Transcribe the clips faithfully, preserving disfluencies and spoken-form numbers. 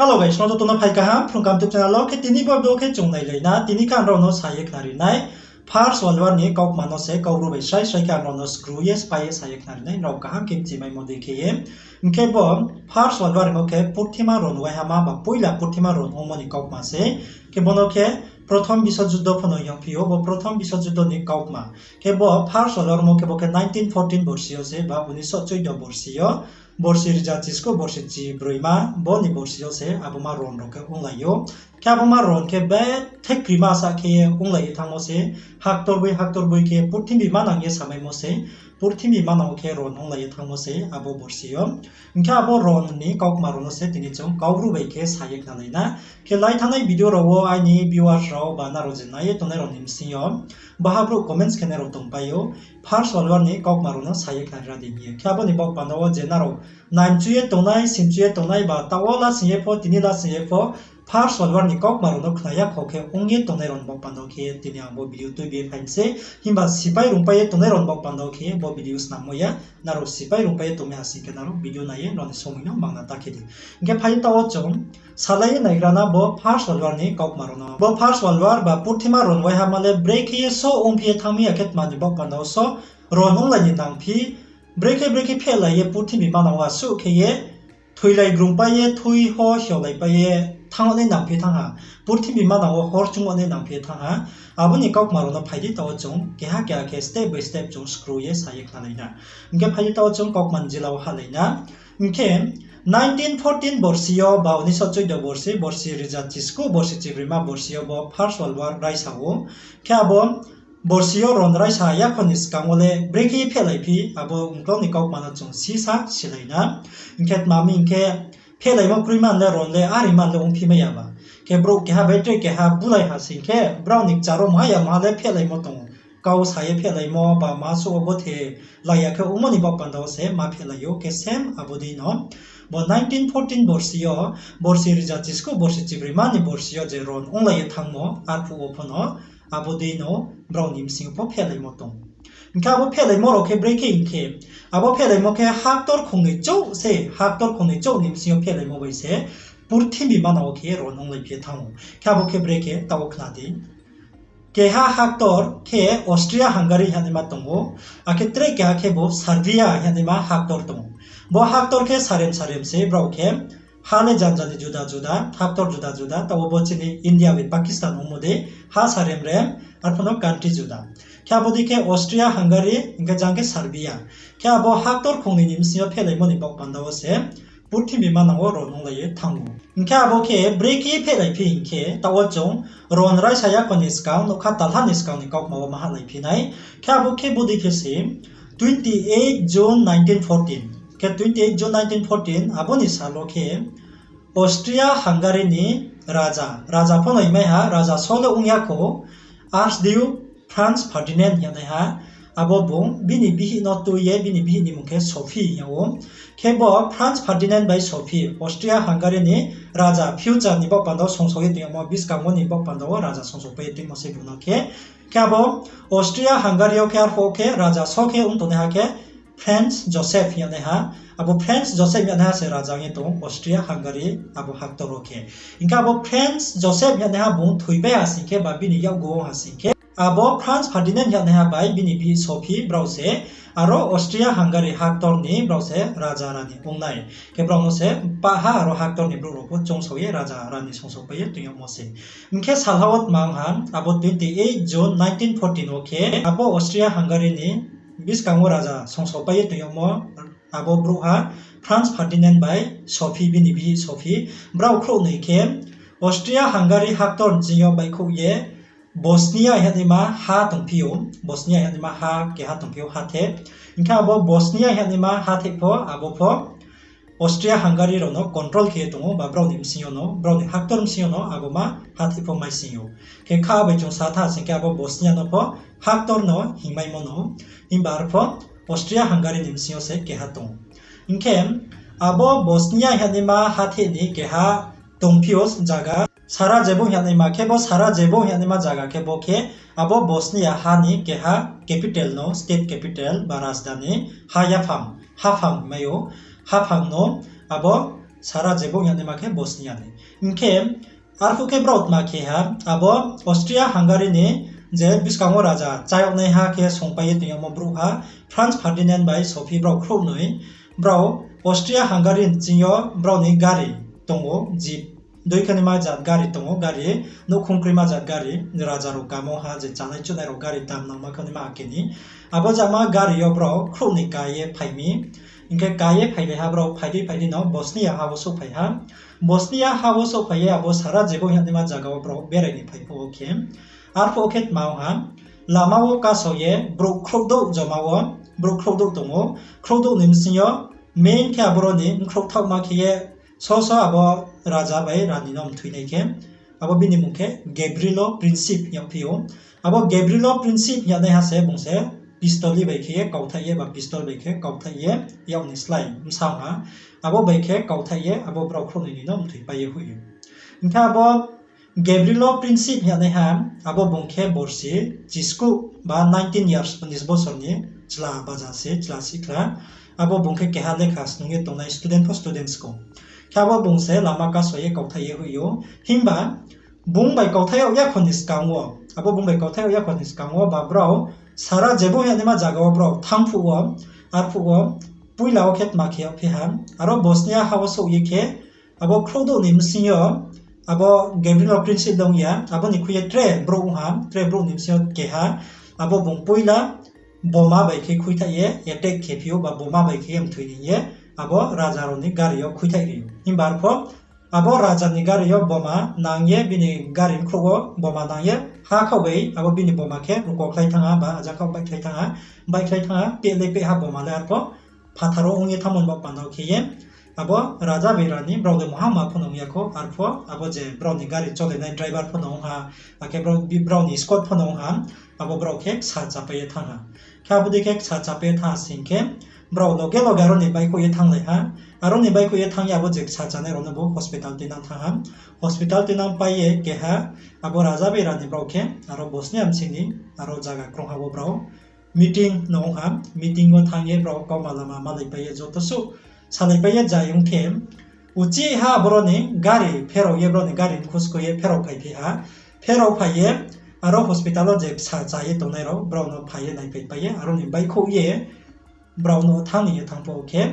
Hello guys, nrao joto no phai kaham Phrung Kaham YouTube channel wo. Khe tini bo video khe chung nailai na, tini khe ang nrao no sa ye khnari nai, First World War ni kaukma no se Kaubru bai srai srai khe ang nrao no skru ye sphái ye sa ye khnari nai, nrao kaham khe mchimaimo dei khe ye. Hing khe bo First World War hingmo khe purthima ron waiha ma ba poila purthima ron ongmo ni kaukma se. Khe bo no khe Prothom Biswojuddo pho no yagphi ou, bo Prothom Biswojuddo ni kaukma. Khe bo First World War mo khe bo khe nineteen fourteen borsi yo se ba unisho choido borsi yo, borsi riza chisku borsi chibroima bo ni borsi yo se abo ma ron rao khe onglai ou. Khe abo ma ron khe bethe krima sa khe ye onglai ye thanngmo se, haktor boi haktor boi khe purthimbi manang ye samaimo se, purthimbi manang khe ron onglai ye thanngmo se abo borsi yo. Hing khe abo ron ni kaukma rao no se tini chung Kaubru bai khe sa ye khnalai na. Khe lai thanngnai video rao wo aini viewers rao ba nrao je nai ye tongnai rao ni bsing yo baha brouh comments khe nai rao tongpai ou, First World War ni kaukma rao no sa ye khnari ra di hing ye. Khe abo ni baoh panda wo je nrao naimchu ye tongnai, simchu ye tongnai ba taoh wo lasing ye pho, tini lasing ye pho, First World War ni kaukma rao no khna ya kho khe ong ye tongnai rao ni baoh panda wo khe tini ang bo video tuibi ye phai mi se. Himba sipai rungpai ye tongnai rao ni baoh panda wo khe bo video snammo ya. Nrao sipai rungpai ye tongmai ha sing khe nrao video nai ye nrao ni somoi no mangna ta khe di. Hing khe phai ye taoh wo chung salai ye naigra na bo First World War ni kaukma rao no. Bo First World War ba purthima ron waiha ma le brekhe ye so ongphi ye thanngmai ya khe tma ni baoh panda wo so ron onglai ni nangphi, brekhe brekhe phehlai ye purthimbi manang wo asuh khe ye thoilai grungpai ye, thui ho hiaolaipai ye thanng nai nangphi thanng ha, purthimbi manang wo hor chung nai nangphi thanng ha. Abo ni kaukma rao no phai di taoh wo chung keha keha khe step by step chung skru ye sa ye khnalai na. Hing khe phai di taoh wo chung kaukma ni jila wo hahlai na. Hing khe nineteen fourteen borsi yo ba unisho choido borsi, borsi riza chisku borsi chibroima borsi yo bo First World War raisa ou. Khe abo borsi yo ron raisa ya kho ni skang wo le brekhe ye phehlaiphi, abo ongklau ni kaukma no chung sisa silai na. Hing khe tma mi hing khe, phehlaimo kroima le ron le are man le ongphi mai ya ba. Khe brouh keha bai tre keha bulai ha sing khe, brao ni kchar wo maha ya maha le phehlaimo tong ou. Kau sa ye phehlaimo ba maha suh wo gothe lai ya khe ongmo ni baoh panda wo se ma phehlai ou. Khe same abo dei no bo nineteen fourteen borsi yo, borsi riza chisku borsi chibroima ni borsi yo je ron onglai ye thanngmo, arphuh wo pho no abo dei no brao ni bsing yo pho phehlaimo tong ou. Hing khe abo phehlaimo rao khe brekhe hing khe, abo phehlaimo khe haktor khongnoi chouh se, haktor khongnoi chouh ni bsing yo phehlaimo bai se purthimbi manang wo khe ron onglaiphi ye thanng ou. Khe abo khe brekhe taoh wo khna di. Keha haktor khe Austria-Hungary hingnaima tong ou, akhe tre keha khe bo Serbia hingnaima haktor tong ou. Bo haktor khe sarem sarem se brao khe, ha le janja ni juda juda, haktor juda juda, taoh wo bo chini India bai Pakistan ongmo dei, ha sarem rem, arphuh no country juda. Khe abo dei khe Austria-Hungary, hing khe jang khe Serbia. Khe abo haktor khongnoi ni bsing yo phehlaimo ni baoh panda wo se purthimbi manang wo ron onglai ye thanng ou. Hing khe abo khe brekhe phehlaiphi hing khe, taoh wo chung ron raisa ya kho ni skang, nougkha talha ni skang ni kaukma wo ma hahlaiphi nai. Khe abo khe bodei khe se twenty eight June nineteen fourteen. Khe twenty eight June nineteen fourteen, abo ni sal wo khe Austria-Hungary ni raja, raja pho no hingmai ha, raja so le ong ya kho, Archduke Franz Ferdinand hing yagnaiha, abo bung bini bihih no tui ye, bini bihih ni mmung khe Sophie hing yag ou. Khe bo Franz Ferdinand bai Sophie, Austria-Hungary ni raja future ni baoh panda wo songsao ye tong yagmo, buskang wo ni baoh panda wo raja songsao pai ye tongmo se bung no khe. Khe abo Austria-Hungary yo khe arphuh khe raja so khe ong tongnaiha khe Franz Joseph hing yagnaiha. Abo Franz Joseph hing yagnaiha se raja ong ye tong ou Austria-Hungary abo haktor wo khe. Hing khe abo Franz Joseph hing yagnaiha bung thoipai ha sing khe ba bini yakgu ong ha sing khe, abo Franz Ferdinand hing yagnaiha bai bini bihih Sophie brao se aro Austria-Hungary haktor ni brao se raja rani ong nai. Khe brao no se pah ha aro haktor ni brouh rao pho choungsao ye raja rani songsao pai ye tong yagmo se. Hing khe salha wo tma ong ha, abo twenty eight June nineteen fourteen wo khe abo Austria-Hungary ni buskang wo raja songsao pai ye tong yagmo, abo brouhha Franz Ferdinand bai Sophie, bini bihih Sophie, brao khrouhnoi khe Austria-Hungary haktor ni ching yo baihkhouh ye Bosnia hingnaima ha tongphi ou, Bosnia hingnaima ha keha tongphi ou, hathe. Hing khe abo Bosnia hingnaima hathe pho, abo pho Austria-Hungary rao no control khe ye tong ou, ba brao ni bsing yo no, brao ni haktor bsing yo no abo ma hathe pho maising ou. Khe kha bai chung sa tha sing khe abo Bosnia no pho haktor no hingmaimo no, himba arpho Austria-Hungary ni bsing yo se keha tong ou. Hing khe abo Bosnia hingnaima hathe ni keha tongphi ou zaga Sarajevo hingnaima, khe bo Sarajevo hingnaima zaga khe bo khe abo Bosnia ha ni keha capital no, state capital ba rajdhani, ha yaphang, haphang mai ou, haphang no abo Sarajevo hing yagnaima khe Bosnia ni. Hing khe arphuh khe brao tma khe ha, abo Austria-Hungary ni je buskang wo raja chá yag naiha khe songpai ye tong yagmo brouhha Franz Ferdinand bai Sophie, brao khrouhnoi, brao Austria-Hungary ni ching yo brao ni gari tong ou, jeep, dui khe naima jat gari tong ou, gari, nouhkhong kroima jat gari, raja rao kamo ha je chánai chuhnai rao gari dam nangma khe naima ake ni. Abo jama gari yo brao khrouhnoi ka ye phai mi. Hing khe ka ye phailai ha brao, phai di phai di no Bosnia ha wo souhphai ha. Bosnia ha wo souhphai ye abo Sarajevo hing yagnaima zaga wo brao berai ni phai phuh wo khe, arphuh wo khe tma ong ha, lama wo kaso ye brouh khrouhdouh joma wo, brouh khrouhdouh tong ou, khrouhdouh ni bsing yo main khe aboro ni bkhrouh thaohma khe ye so so abo raja bai rani no mthoinai khe, abo bini mmung khe Gavrilo Princip hing yagphi ou. Abo Gavrilo Princip hing yagnaiha se bung se pistol bai khe ye kauthaih ye ba pistol bai khe kauthaih ye yak ni slái bsa ong ha, abo bai khe kauthaih ye abo brao khrouhnoi ni no mthoipai ye hoih ou. Hing khe abo Gavrilo Princip hing yagnaiha, abo bung khe borsi chiskuh ba nineteen years, unis bosor ni chla baja se, chla sihkhla. Abo bung khe keha lekha snung ye tongnai student pho student skong. Khe abo bung se lama kaso ye kauthaih ye hoih ou. Himba bung bai kauthaih yag yakho ni skang wo, abo bung bai kauthaih yag yakho ni skang wo ba brao Sarajevo hing yagnaima zaga wo brao thanng phuh wo, arphuh wo, poila wo khe tma khe yagphi ha, aro Bosnia ha wo souh ye khe, abo khrouhdouh ni bsing yo, abo Gavrilo Princip dong ya, abo ni khui ye tre brouh ong ha, tre brouh ni bsing yo keha, abo bung poila boma bai khe khuithaih ye attack khe phi ou ba boma bai khe ye mthoi ni hing ye, abo raja rao ni gari yo khuithaih ri ou. Himba arpho abo raja ni gari yo boma nang ye, bini gari bkhrouh wo boma nang ye, ha khaoh bai abo bini boma khe rukokhlai thanng ha ba ajak khaoh baihkhlai thanng ha, baihkhlai thanng ha, peh le peh ha boma le arpho phathar wo ong ye thanngmo ni baoh panda wo khe ye, abo raja bai rani brao de mungha ma pho no ong ya khou, arpho abo je brao ni gari cholenai driver pho no ong ha, akhe brao ni escort pho no ong ha, abo brao khe ksa chapai ye thanng ha. Khe abo dei khe ksa chapai ye thanng ha sing khe, brao loge loge aro ni baihkhouh ye thannglai ha. Aro ni baihkhouh ye thanng ye abo je ksa chanai rao no bo hospital tuinang thanng ha. Hospital tuinang pai ye keha abo raja bai rani brao khe aro Bosnia bsing ni aro zaga krungha wo brao meeting no ong ha, meeting wo thanng ye brao kauma lama malaipai ye joto suh salaipai ye zai ong khe, uchih ha aboro ni gari pherao ye, brao ni gari mkhu sko ye pherao phaiphi ha, pherao phai ye aro hospital wo je ksa cha ye tongnai rao brao no phai ye naiphaipai ye aro ni baihkhouh ye brao no thanng ni ye thanng pho khe,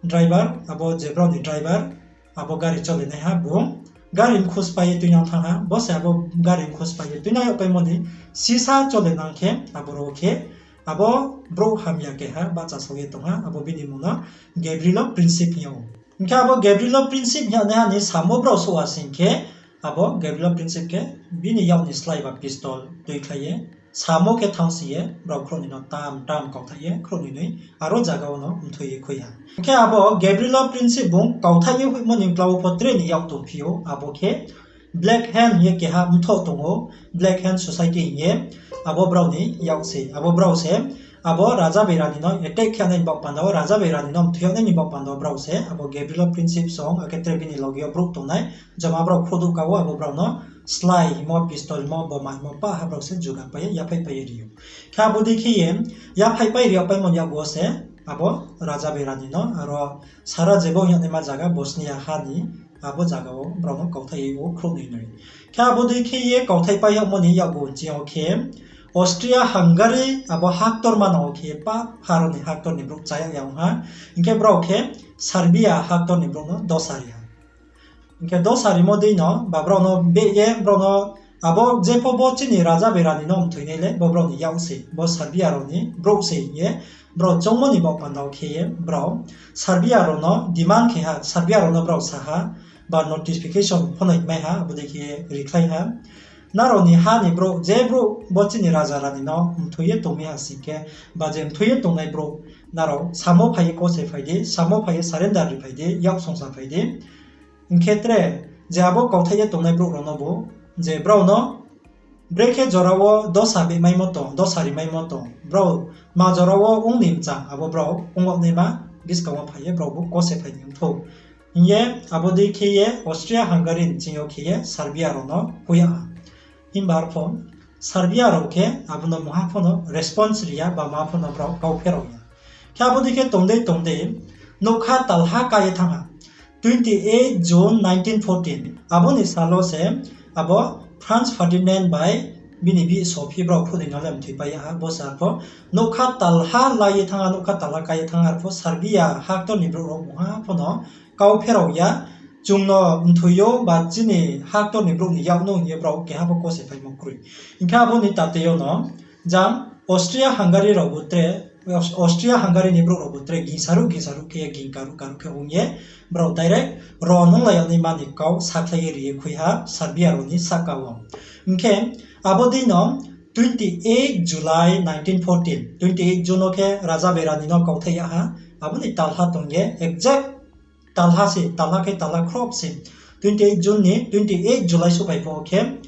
driver, abo je brao ni driver, abo gari cholenaiha bung gari mkhu spai ye tuinang thanng ha, bo se abo gari mkhu spai ye tuinang yagpaimo ni sisa cholenang khe, aboro khe abo brouh hamya keha bahchasao ye tong ha, abo bini mmung no Gavrilo Princip hing yag ou. Hing khe abo Gavrilo Princip hing yagnaiha ni samo brao souh ha sing khe, abo Gavrilo Princip khe bini yak ni slái ba pistol tuikhlai ye, samo khe thanngsi ye brao khrouhnoi no tam tam kauthaih ye khrouhnoi noi aro zaga wo no mthoi ye khui ha. Hing khe abo Gavrilo Princip bung kauthaih ye hoihmo ni uklau wo pho tre ni yak tongphi ou, abo khe Black Hand hing ye keha mthoh tong ou, Black Hand Society hing ye, abo brao ni yak se, abo brao se abo raja bai rani no attack khe nai ni baoh panda wo, raja bai rani no mthoi yag nai ni baoh panda wo brao se abo Gavrilo Princip song, akhe tre bini loge yo brouh tongnai, joma brao khrouhdouh ka wo abo brao no slái hingmo, pistol hingmo, boma hingmo pah ha brao se jugapai ye yaphaihpai ye ri ou. Khe abo dei khe ye yaphaihpai ri yagpaimo ni yakgu wo se abo raja bai rani no aro Sarajevo hing yagnaima zaga Bosnia ha ni abo zaga wo brao no kauthaih ye ou khrouhnoi noi. Khe abo dei khe ye kauthaihpai yagmo ni yakgu nching yo khe Austria-Hungary abo haktor manang wo khe pah ha aro ni haktor ni brouh chá yag ya ong ha. Hing khe brao khe Serbia haktor ni brouh no dosa ri ha. Hing khe dosa rimo dei no ba brao no beh ye brao no abo jepho bo chini raja bai rani no mthoinai le bo brao ni yak se, bo Serbia rao ni brouh se hing ye brao choungmo ni baoh panda wo khe ye brao Serbia rao no demand khe ha, Serbia rao no brao sa ha, ba notification pho no mai ha, abo dei khe ye rikhlai ha. Nrao ni ha ni brouh, je brouh bo chini raja rani no mthoi ye tong mi ha sing khe, ba je mthoi ye tongnai brouh, nrao samo phai ye kose phai di, samo phai ye surrender ri phai di, yak songsa phai di. Hing khe tre, je abo kauthaih ye tongnai brouh rao no bo, je brao no brekhe jora wo dosa beh maimo tong, dosa ri maimo tong, brao ma jora wo ong ni mchang, abo brao ong yag naima buskang wo phai ye brao bo kose phai ni ongthou hing ye, abo dei khe ye Austria-Hungary ni ching yo khe ye Serbia rao no hoih yag ha. Himba arpho Serbia rao khe abo no mungha pho no response ri ya, ba mungha pho no brao kau pherao ya. Khe abo dei khe tong dei tong dei nougkha talha ka ye thanng ha. Twenty eight June nineteen fourteen, abo ni sal wo se abo Franz Ferdinand bai bini bihih Sophie brao phuh ni no le mthoipai ya ha. Bo se arpho nougkha talha la ye thanng ha, nougkha talha ka ye thanng ha, arpho Serbia haktor ni brouh rao mungha pho no kau pherao ya, chung no mthoi ou ba chini haktor ni brouh ni yak no hing ye brao keha pho kose phaimo kroi. Hing khe abo ni tate yo no jang Austria-Hungary rao bo tre, Austria-Hungary ni brouh rao bo tre gingsaruh gingsaruh khe, ging karuh karuh khe ong ye, brao direct ro nunglai yag naima ni kau sakhlai ye ri ye khui ha Serbia rao ni sahka wo. Hing khe abo dei no twenty eight July nineteen fourteen, twenty eight June wo khe raja bai rani no kauthai yag ha, abo ni talha tong ye exact talha se, talha khe talha khroh se, twenty eight June ni twenty eight July souhphai pho khe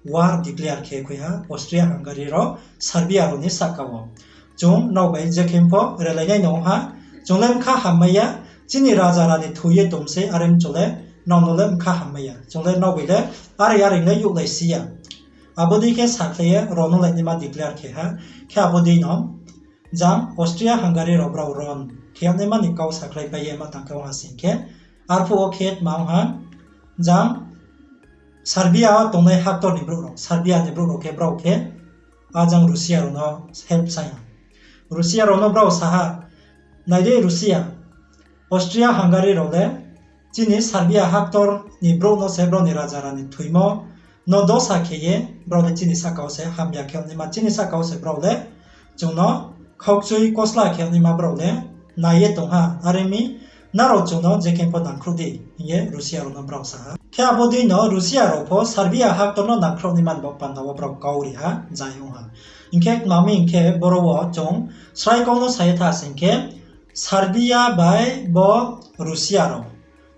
war declare khe khui ha Austria-Hungary rao Serbia rao ni sahka wo. Chung nrao bai je khe pho relai nai no ong ha, chung le bkha hammai ya, chini raja rani thoi ye tong se, are chung le nrao no le bkha hammai ya, chung le nrao bai le are are le youhlai si ya. Abo dei khe sakhlai ye ro nunglai naima declare khe ha. Khe abo dei no jang Austria-Hungary rao brao ron khe yag naima ni kau sakhlaipai ye ma tang khe ong ha sing khe, arphuh wo khe tma ong ha, jang Serbia wo tongnai haktor ni brouh rao, Serbia ni brouh rao khe brao khe a jang Russia rao no help sai ha. Russia rao no brao sa ha, nai di Russia, Austria-Hungary rao le chini Serbia haktor ni brouh no se brao ni raja rani thoimo no dosa khe ye brao le chini sahka wo se hamya khe yag naima, chini sahka wo se brao le chung no khaukchui kosla khe yag naima brao le nai ye tong ha. Are mi nrao chung no je khe pho nangkhruh di, hing ye Russia rao no brao sa ha. Khe abo dei no Russia rao pho Serbia haktor no nangkhruh naima ni baoh panda wo brao kau ri ha, zai ong ha. Hing khe tma mi hing khe boro wo chung srai kau no sa ye tha sing khe, Serbia bai bo Russia rao,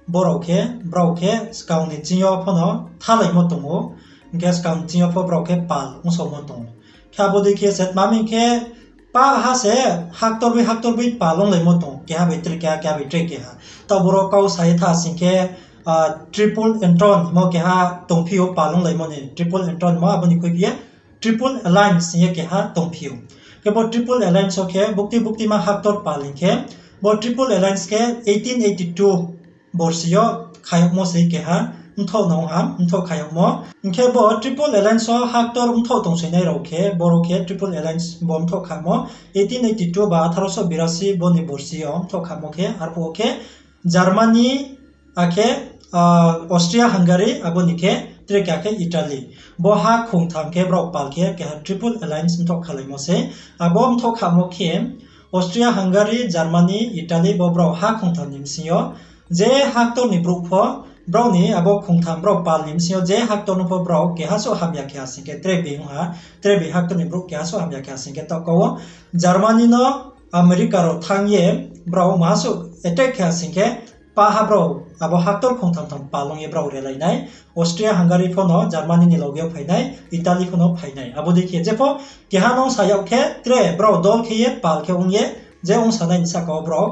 brao khe, brao khe skang ni ching yo pho no thalaimo tong ou, hing khe skang ni ching yo pho brao khe pal ongsaomo tong ou. Khe abo dei khe se tma mi khe, pah ha se haktor bai haktor bai pal onglaimo tong ou, keha bai tre keha, keha bai tre keha. Taoh boro kau sa ye tha sing khe, Triple Entente hingmo keha tongphi ou, pal onglaimo ni Triple Entente hingmo, abo ni khuiphi ye Triple Alliance hing ye keha tongphi ou. Khe bo Triple Alliance wo khe bukti buktima haktor pal hing khe, bo Triple Alliance khe eighteen eighty two borsi yo kha yagmo se keha mthoh no ha, mthoh kha yagmo. Hing khe bo Triple Alliance wo haktor mthoh tongsoinai rao khe, boro khe Triple Alliance bo mthoh khamo eighteen eighty two ba আঠারোশো বিরাশি bo ni borsi yo mthoh khamo khe, arphuh wo khe Germany, akhe Austria-Hungary, abo ni khe tre keha khe Italy. Bo ha khongtham khe brao pal khe keha Triple Alliance mthoh khalaimo se. Abo mthoh khamo khe Austria-Hungary, Germany, Italy bo brao ha khongtham ni bsing yo je haktor ni brouh pho, brao ni abo khongtham brao pal ni bsing yo je haktor no pho brao keha suh hamya khe ha sing khe tre bini ong ha, tre bini haktor ni brouh keha suh hamya khe ha sing khe taoh kau wo Germany no America rao thanng ye brao maha suh attack khe ha sing khe, pah ha brao abo haktor khongtham tham pal ong ye brao relai nai. Austria-Hungary pho no Germany ni loge wo phai nai, Italy pho no phai nai. Abo dei khe jepho keha nung sa yag khe tre brao dol khe ye pal khe ong ye, je ongsanai ni sahka wo brao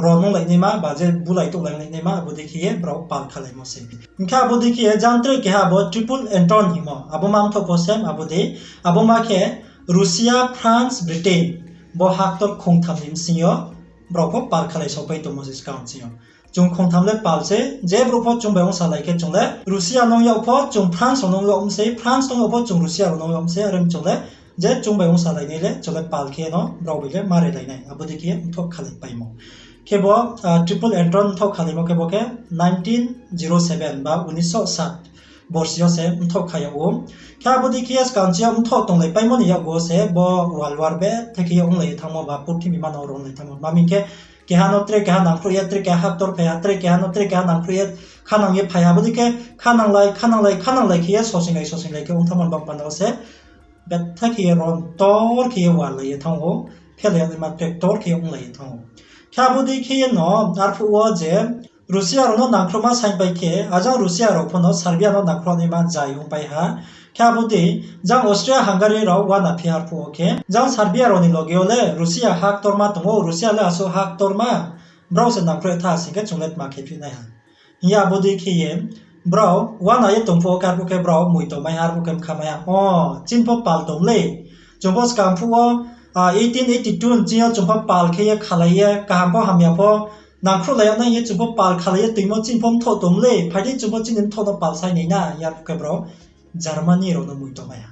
ro nunglai naima ba je bulai touhlai naima abo dei khe ye brao pal khalaimo se. Hing khe abo dei khe ye jang tre keha abo Triple Entente hingmo, abo ma mthoh pho same abo dei, abo ma khe Russia, France, Britain, bo haktor khongtham ni bsing yo brao pho pal khalai sopai tongmo se skang ching yo. Chung khongtham le pal se, je brouh pho chung bai ongsalai khe chung le Russia nung yag pho chung France nung yag mi se, France nung yag pho chung Russia rao nung yag mi se, are chung le je chung bai ongsalai nai le chung le pal khe no brao bai le ma relai nai, abo dei khe ye mthoh khalai paimo. Khe bo Triple Entente mthoh khalaimo khe bo khe nineteen zero seven ba উনিশশো সাত borsi yo se mthoh kha yag ou. Khe abo dei khe ye skang ching yo mthoh tonglai paimo ni yakgu wo se bo World War betha khe ye onglai ye thanngmo ba purthimbi ma no ronglai thanngmo. Ma mi khe keha no tre keha nangkhruh ye, tre keha haktor phai ha, tre keha no tre keha nangkhruh ye, khanang ye phai ha. Abo dei khe khananglai, khananglai, khananglai khe ye sosinglai, sosinglai khe ong thanngmo ni baoh panda wo se betha khe ye ron tor khe ye warlai ye thanng ou, phelai yag naima tre ktor khe ye onglai ye thanng ou. Khe abo dei khe ye no arphuh wo je Russia rao no nangkhruhma saingpai khe, ajang Russia rao pho no Serbia no nangkhruh naima zai ongpai ha. Khe abo dei jang Austria-Hungary rao uana phi arphuh wo khe, jang Serbia rao ni loge wo le Russia ha ktorma tong ou, Russia le asuh ha ktorma, brao se nangkhruh tha sing khe chung le tma khe phi nai ha. Hing ye abo dei khe ye brao uana ye tong phuh wo khe arphuh khe brao moito mai ha, arphuh khe bkha mai ha. O, chini pho pal tong lei. Chung pho skang phuh wo, eighteen eighty two ni ching yo chung pho pal khe ye khalai ye, kaham pho hamya pho, nangkhruhlai yag nai hing ye chung pho pal khalai ye toimo chini pho mthoh tong le, phai di chung pho chini mthoh no pal sai nai na, ya pho khe brao Germany rao no mui tongmai ha.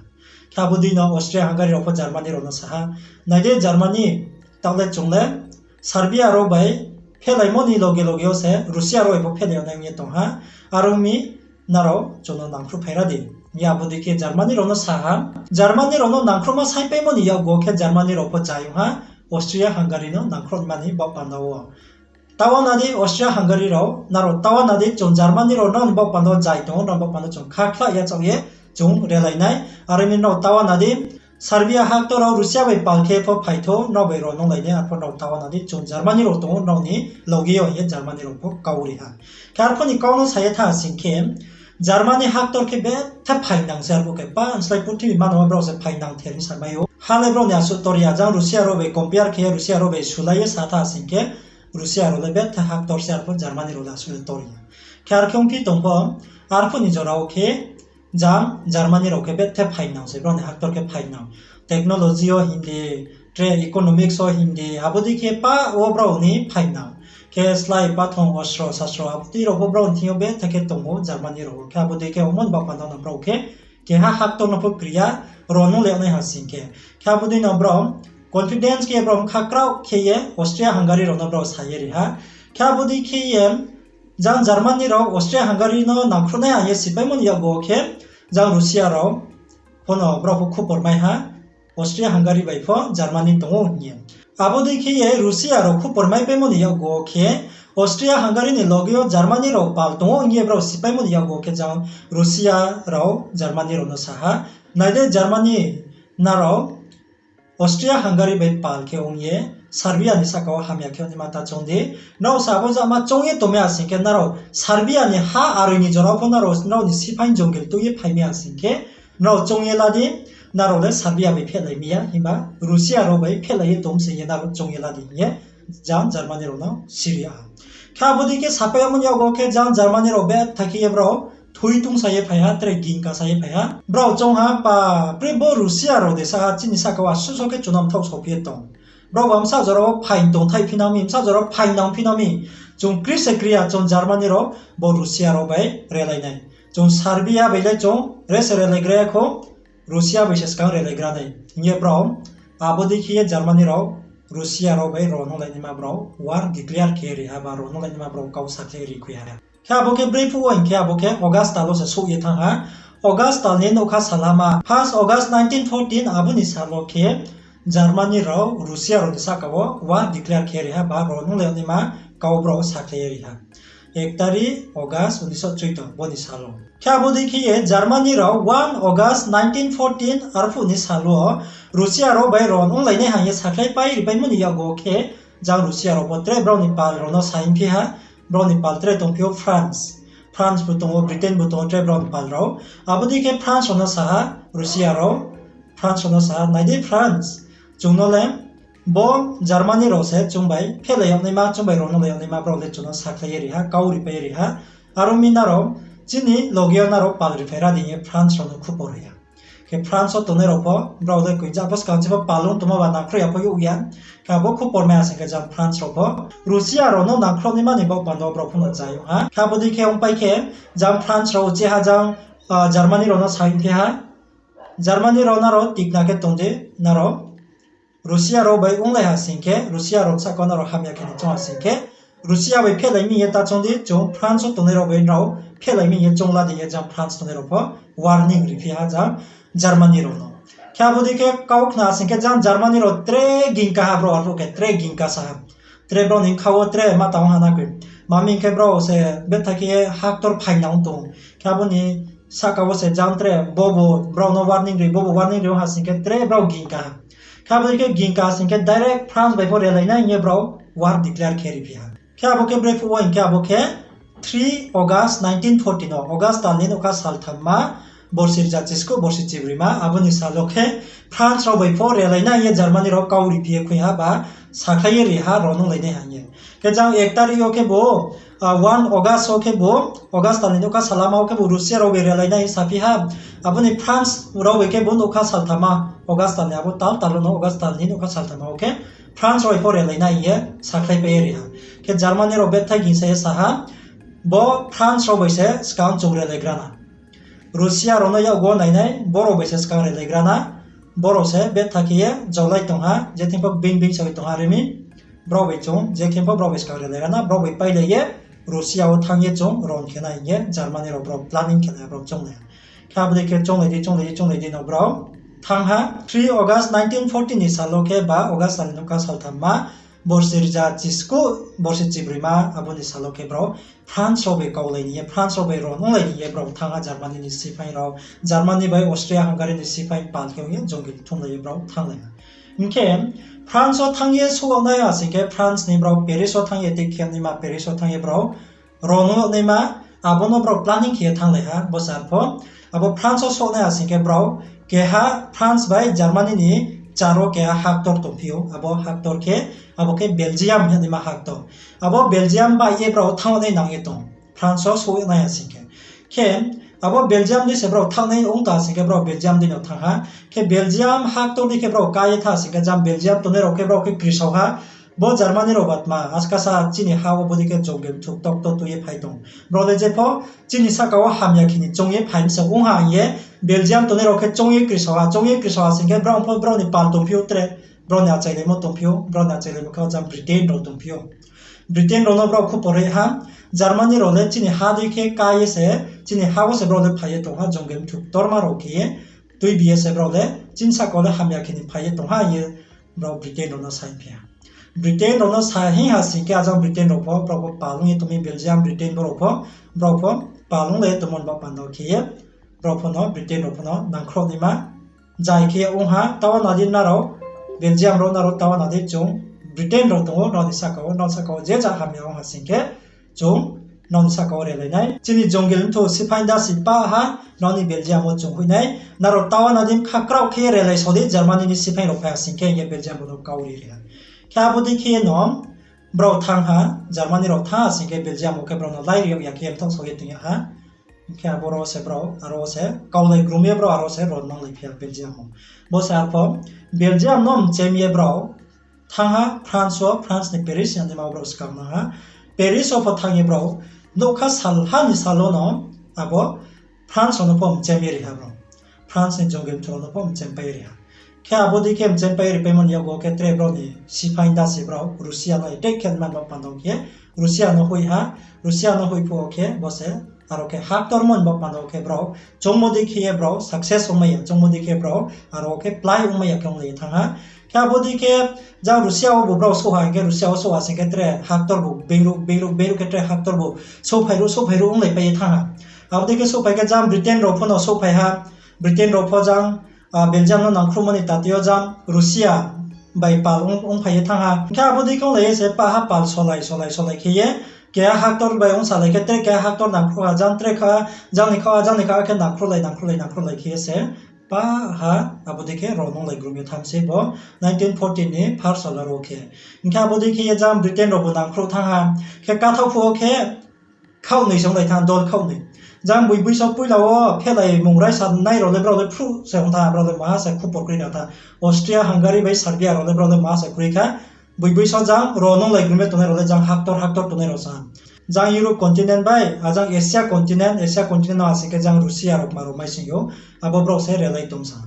Khe abo dei no Austria Hungary rao pho Germany rao no sa ha, nai di Germany, taoh le chung le Serbia rao bai phelaimo ni loge loge yo se Russia rao bai pho phelai yag nai hing ye tong ha, are ong mi nrao chung no nangkhruh phai ra di. Hing ye abo dei khe Germany rao no sa ha, Germany rao no nangkhruhma saipaimo ni yakgu wo khe Germany rao pho zai ong ha, Austria Hungary no nangkhruhma ni baoh panda wo. Taoh wo na di Austria Hungary rao, nrao taoh wo na di chung Germany rao nrao ni baoh panda wo zai tong ou, nrao ni baoh panda wo chung khakhlah yachaoh ye chung relai nai. Are mi nrao taoh wo na di, Serbia haktor rao Russia bai pal khe pho phai thou, nrao bai rao nunglai nai, arphuh nrao taoh wo na di, chung Germany rao tong ou, nrao ni loge yo hing ye Germany rao pho kau ri ha. Khe arphuh ni kau no sa ye thanng sing khe, Germany haktor khe betha phaingnang se, arphuh khe pa nslái purthimbi manang wo brao se phaingnang ther hing samai ou. Ha le brao ni asuh tor ya, jang Russia rao bai compare khe ye, Russia rao bai sulai ye sa thanng sing khe, Russia rao le betha haktor se, arphuh Germany rao le asuh le tor ya. Khe ar khe ongphi tong pho, arphuh ni jora wo khe, jang Germany rao khe betha phaingnang se, brao ni haktor khe phaingnang. Technology yo hing di, tre economics wo hing di, abo dei khe pa wo brao ni phaingnang. Khe slái pathong ostro sastro abo dei rao pho brao ni thing yo betha khe tong ou Germany rao wo. Khe abo dei khe omo ni baoh panda no brao khe keha haktor no pho kri ya, rao nunglai yag nai ha sing khe. Khe abo dei no brao confidence khe brao bkha kraoh khe ye Austria Hungary rao no brao sa ye ri ha. Khe abo dei khe ye jang Germany rao Austria Hungary no nangkhruh nai hing ye sipaimo ni yakgu wo khe, jang Russia rao pho no brao pho khupor mai ha, Austria Hungary bai pho Germany tong ou hing ye. Abo dei khe ye Russia rao khupor maipaimo ni yakgu wo khe, Austria Hungary ni loge yo Germany rao pal tong ou hing ye brao sipaimo ni yakgu wo khe jang Russia rao Germany rao no sa ha, nai di Germany, nrao Austria Hungary bai pal khe ong ye Serbia ni sahka wo hamya khe yag naima ta choung di. Nrao se abo jama choung ye tongmai ya sing khe, nrao Serbia ni ha aroi ni jora pho nrao, nrao ni siphai jongil tui ye phaimai ya sing khe, nrao choung ye la di, nrao le Serbia bai phehlai mi ya, himba Russia rao bai phehlai ye tong se hing ye nrao choung ye la di hing ye jang Germany rao no siri ha. Khe abo dei khe sapai yagmo ni yakgu wo khe jang Germany rao betha khe ye brao thui tungsa ye phai ha, tre gingka sa ye phai ha. Brao choung ha, pa, pre bo Russia rao de sa ha, chini sahka wo asuh so khe chung no mthaoh sophi ye tong. Brao ba bsa jora wo phaing tongthaih phi nang mi, bsa jora wo phaing nang phi nang mi. Chung kri se kri ya, chung Germany rao bo Russia rao bai relai nai. Chung Serbia bai le chung re se relaigra ya khou, Russia bai se skang relaigra nai hing ye brao, abo dei khe ye Germany rao Russia rao bai rao nunglai naima brao war declare khe ri ha, ba rao nunglai naima brao kau sakhlai ri khui ha. Khe abo khe brephuh wo hing khe abo khe August tal wo se souh ye thanng ha. August tal ni nougkha salhama, first August nineteen fourteen, abo ni sal wo khe Germany rao Russia rao ni sahka wo war declare khe ri ha, ba rao nunglai yag naima kau brao sakhlai ye ri ha. Ek tari August unisho choido bo ni sal wo. Khe abo dei khe ye Germany rao one August nineteen fourteen arphuh ni sal wo Russia rao bai rao nunglai nai hing ye sakhlai pai ripaimo ni yakgu wo khe, jang Russia rao pho tre brao ni pal rao no saingphi ha, brao ni pal tre tongphi ou France. France bo tong ou, Britain bo tong ou, tre brao ni pal rao. Abo dei khe France rao no sa ha, Russia rao, France rao no sa ha, nai di France, chung no le bo Germany rao se chung bai phehlai yag naima, chung bai rao nunglai yag naima brao le chung no sakhlai ye ri ha, kau ripai ye ri ha. Are ong mi nrao chini loge yo nrao pal riphai ra di hing ye France rao no khupor ri ha. Khe France wo tongnai rao pho, brao le koi ja pho skang chi pho pal ong tongma ba nangkhruh ya pho youh ya. Khe abo khupor mai ya sing khe jang France rao pho Russia rao no nangkhruh naima ni baoh panda wo brao pho no zai ong ha. Khe abo dei khe ongpai khe jang France rao uchih ha jang, Germany rao no saingphi ha. Germany rao nrao tikna khe tong di, nrao Russia rao bai onglai ha sing khe, Russia rao sahka wo nrao hamya khe ni choung ha sing khe, Russia bai phehlai mi hing ye ta choung di, chung France wo tongnai rao bai nrao phehlai mi hing ye choung la di hing ye jang France tongnai rao pho warning riphi ha jang Germany rao no. Khe abo dei khe kau khna sing khe jang Germany rao tre gingka ha, brao arphuh khe tre gingka sa ha. Tre brao ni bkha wo tre ma tang ha na khe. Mami hing khe brao se betha khe haktor phaingnang tong. Khe abo ni sahka wo se jang tre bobo brao no warning ri, bobo warning ri ong ha sing khe tre brao gingka ha. Khe abo dei khe gingka sing khe direct France bai pho relai nai hing ye brao war declare khe riphi ha. Khe abo khe brephuh wo hing khe abo khe three August nineteen fourteen wo, August tal ni nougkha salthamma, borsi rza chiskuh borsi chibrima, abo ni sal wo khe France rao bai pho relai nai hing ye Germany rao kau riphi ye khui ha ba sakhlai ye ri ha, rao nunglai nai hing ye. Khe jang ek tari yo khebu, one August wo khebu, August tal ni nougkha salama wo khebu Russia rao bai relai nai hing saphi ha. Abo ni France rao bai khebu nougkha salthamma, August tal ni abo tal tal wo no August tal ni nougkha salthamma wo khe France rao bai pho relai nai hing ye sakhlaipai ye ri ha. Khe Germany rao bethai gingsa ye sa ha, bo France rao bai se skang chung relaigra na. Russia rao no yakgu wo nainai, brao bai se skang relaigra na, brao se betha khe ye jolai tong ha, je thing pho being being sawi tong ha re mi, brao bai chung, je thing pho brao bai skang relaigra na, brao bai pailai ye Russia wo thanng ye chung ron khe nai hing ye Germany rao brao planning khe nai, brao choungnai ha. Khe abo dei khe chounglai di, chounglai di, chounglai di no brao thanng ha. Three August nineteen fourteen ni sal wo khe ba August sal ni nouhkha salthamma, borsi rza chiskuh, borsi chibroima, abo ni sal wo khe brao France rao bai kaulai ni ye, France rao bai ron onglai ni ye brao thanng ha Germany ni siphai rao, Germany bai Austria Hungary ni siphai pal khe ong ye jongil thumlai ye brao thannglai ha. Hing khe France wo thanng ye souh nai ha sing khe France ni brao Paris wo thanng ye tei khe naima Paris wo thanng ye brao ron ong naima, abo no brao planning khe ye thannglai ha, bo se arpho. Abo France wo souh nai ha sing khe brao keha France bai Germany ni char wo keha haktor tongphi ou, abo haktor khe, abo khe Belgium hing naima haktor. Abo Belgium bai ye brao thanng nai nang ye tong, France wo souh nai ha sing khe. Khe abo Belgium dei se brao thanngnai ong tong ha sing khe brao Belgium dei no thanng ha. Khe Belgium haktor dei khe brao ká ye thanng sing khe jang Belgium tongnai rao khe brao khe krisao ha. Bo Germany rao ba tma, askasa chini ha wo bodei khe jongil mthuh ktokto tui ye phai tong. Brao le jepho chini sahka wo hamya khe ni choung ye phai mi se ong ha hing ye Belgium tongnai rao khe choung ye krisao ha, choung ye krisao ha sing khe brao pho brao ni pal tongphi ou tre, brao ni achailaimo tongphi ou, brao ni achailaimo khe jang Britain rao tongphi ou. Britain rao no brao khupor ri ha, Germany rao le chini ha dei khe ká ye se, chini ha wo se brao le phai ye tong ha, jongil mthuh ktorma rao khe ye, tuibi ye se brao le chini sahka wo le hamya khe ni phai ye tong ha hing ye brao Britain rao no saingphi ha. Britain rao no sa hing ha sing khe ajang Britain rao pho brao pho pal ong ye tong mi, Belgium, Britain brao pho, brao pho pal onglai ye tongmo ni baoh panda khe ye, brao pho no Britain rao pho no nangkhrouh naima, jai khe ye ong ha, taoh wo na di nrao, Belgium rao nrao taoh wo na di chung, Britain rao tong ou, nrao ni sahka wo, nrao sahka wo je ja hamya ong ha sing khe, chung nrao ni sahka wo relai nai. Chini jongil mthuh siphai dasi pah ha, nrao ni Belgium wo chung hoih nai. Nrao taoh wo na di kha kraoh khe ye relai so di, Germany ni siphai rao phai ha sing khe hing ye Belgium rao no kau ri ri ha. Khe abo dei khe ye no brao thanng ha, Germany rao thanng ha sing khe Belgium wo khe brao no lai ri yag ya khe ye mthaoh so ye tong ya ha. Hing khe aboro se brao, aro se kaulai grum ye brao aro se ron nanglai phi ha Belgium wo. Bo se arpho Belgium no mchem ye brao thanng ha France wo, France ni Paris hing naima wo brao skang nang ha. Paris wo pho thanng ye brao nouhkha salha ni sal wo no abo France rao no pho mchem ye ri ha brao. France ni jongil mthuh rao no pho mchempai ri ha. Khe abo dei khe mchempai ripaimo ni yakgu wo khe tre brao ni siphai dasi brao Russia no attack khe naima ni baoh panda khe Russia no hoih ha, Russia no hoih phuh wo khe bo se aro khe haktormo ni baoh panda khe brao choungmo dei khe ye brao success ongmai ya, choungmo dei khe brao aro khe plái ongmai ya khe onglai ye thanng ha. Khe abo dei khe jang Russia wo bu brao souh ha hing khe Russia wo souh ha sing khe tre haktor bu beiruh beiruh beiruh khe tre haktor bu souhphai ruh souhphai ruh onglaipai ye thanng ha. Abo dei khe souhphai khe jang Britain rao pho no souhphai ha, Britain rao pho jang Belgium no nangkhruhmo ni tati yo jang Russia bai pal ong, ongphai ye thanng ha. Hing khe abo dei khe onglai ye se pah ha pal solai solai solai khe ye, keha haktor bai ongsalai khe tre keha haktor nangkhruh ha, jang tre kha, jang ni kha, jang ni kha khe nangkhruhlai nangkhruhlai nangkhruhlai khe ye se pah ha abo dei khe ron onglai grum ye thanng se bo nineteen fourteen ni first sal aro khe. Hing khe abo dei khe ye jang Britain rao bu nangkhruh thanng ha. Khe kathaoh phuh wo khe khaoh noi se onglai thanng, dol khaoh noi. Jang boi boi so poila wo phelai mung raisa nai rao le brao le phruh se ong thanng, brao le maha se khupor kroi na thanng. Austria, Hungary bai Serbia rao le brao le maha se kroi kha. Boi boi so jang ron onglai grum ye tongnai rao le jang haktor haktor tongnai rao sa. Jang Europe continent bai, ajang Asia continent, Asia continent no asing khe jang Russia rao kma rao maising ou, abo brao se relai tong sa.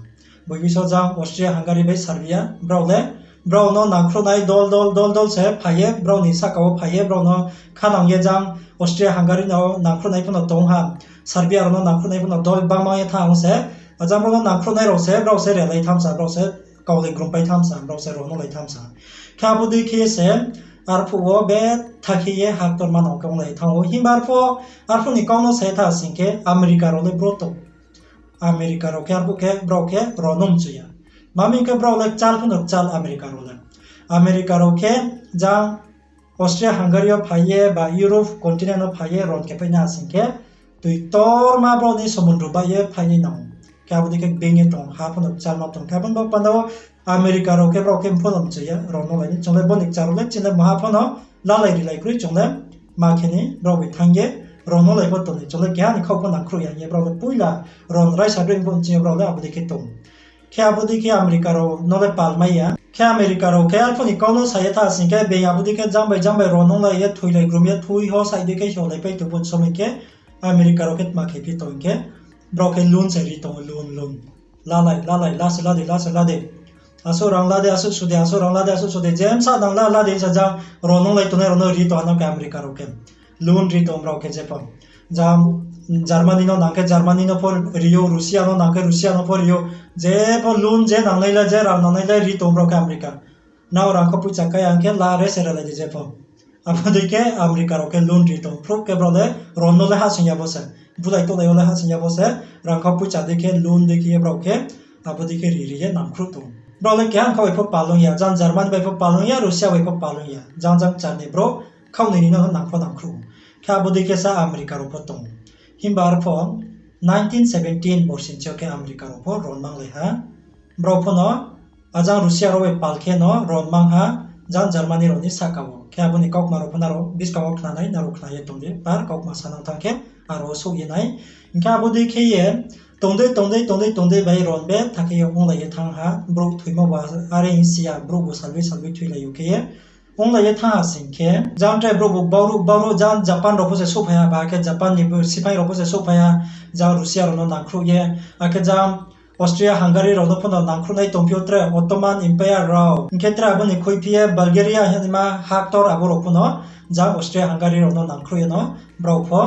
Boi boi so jang Austria, Hungary bai Serbia, brao le, brao no nangkhruhnai dol dol dol dol se phai ye, brao ni sahka wo phai ye, brao no khanang ye jang Austria, Hungary no nangkhruhnai pho no tong ha, Serbia rao no nangkhruhnai pho no dol bangma ye thanng se, ajang brao no nangkhruhnai rao se, brao se relai thamsa, brao se kaulai grumpai thamsa, brao se ron onglai thamsa. Khe abo dei khe se, arphuh wo betha khe ye haktorma no khe onglai thanng ou. Himba arphuh, arphuh ni kau no se tha sing khe America rao le bro tong. America rao khe arphuh khe brao khe ron no mchu ya. Mami khe brao le kchal pho no kchal America rao le. America rao khe jang Austria Hungary yo phai ye ba Europe continent no phai ye ron khe phai na sing khe, tui ktorma brao ni somundru bai ye phai nai nang ou. Khe abo dei khe being ye tong, ha pho no kchalma tong khe abo ni bo panda wo America rao khe brao khe pho no mchu ya, ron no lai ni chung le bo ni kchar rao le chini le maha pho no lalai rilai kroi chung le ma khe ni brao bai thanng ye ron no lai pho tong ni chung le keha ni khaoh pho nangkhruh ya hing ye brao le poila ron raisa broi pho chini brao le abo dei khe tong. Khe abo dei khe America rao no le pal mai ya. Khe America rao khe arphuh ni kau no sa ye tha sing khe, being abo dei khe jang bai jang bai ro nunglai ye thoilai grum ye thui ho sai dei khe hiolaipai tong pho somoi khe, America rao khe tma khe phi tong khe, brao khe loan se ri tong, loan, loan. Lalai, lalai, la se la de, la se la de. Asuh rang la de, asuh su de, asuh rang la de, asuh su de. Jemsa nang la, la de, sa jang ro nunglai tongnai rao no ri tong ha no khe America rao khe. Loan ri tong brao khe jepho. Jang Germany no nang khe Germany no pho ri ou, Russia no nang khe Russia no pho ri ou. Jepho loan je nangnai le, je rang nangnai le ri tong brao khe America. Nrao rangkho poicha kai ang khe la re se ralai di jepho. Abo dei khe America rao khe loan ri tong. Phruh khe brao le ron no le hahsoing ya bo se. Bulai tonglai yo le hahsoing ya bo se. Rangkho poicha dei khe loan dei khe ye brao khe abo dei khe ri ri ye nangkhruh tong. Brao le keha kha bai pho palung ya, jang Germany bai pho palung ya, Russia bai pho palung ya. Jang jang char ni brouh khaoh nai ni no nang pho nangkhruh. Khe abo dei khe sa America rao pho tong. Himba arpho nineteen seventeen borsi ni sing yo khe America rao pho ron manglai ha. Brao pho no ajang Russia rao bai pal khe no ron mang ha, jang Germany rao ni sahka wo. Khe abo ni kaukma rao pho nrao buskang wo khnanai, nrao khna ye tong di, par kaukma sanang thanng khe aro souh ye nai. Hing khe abo dei khe ye tong dei, tong dei, tong dei, tong dei bai ron be tha khe ye onglai ye thanng ha, brouh thoimo ba are hing si ya, brouh bu salboi salboi thoilai ou khe ye onglai ye thanng ha sing khe, jang tre brouh bu bauruh bauruh jang Japan rao pho se souhphai ha, ba khe Japan ni siphai rao pho se souhphai ha, jang Russia rao no nangkhruh ye, akhe jang Austria Hungary rao no pho no nangkhruhnai tongphi ou tre Ottoman Empire rao. Hing khe tre abo ni khuiphi ye Bulgaria hingnaima haktor abo rao pho no jang Austria Hungary rao no nangkhruh ye no brao pho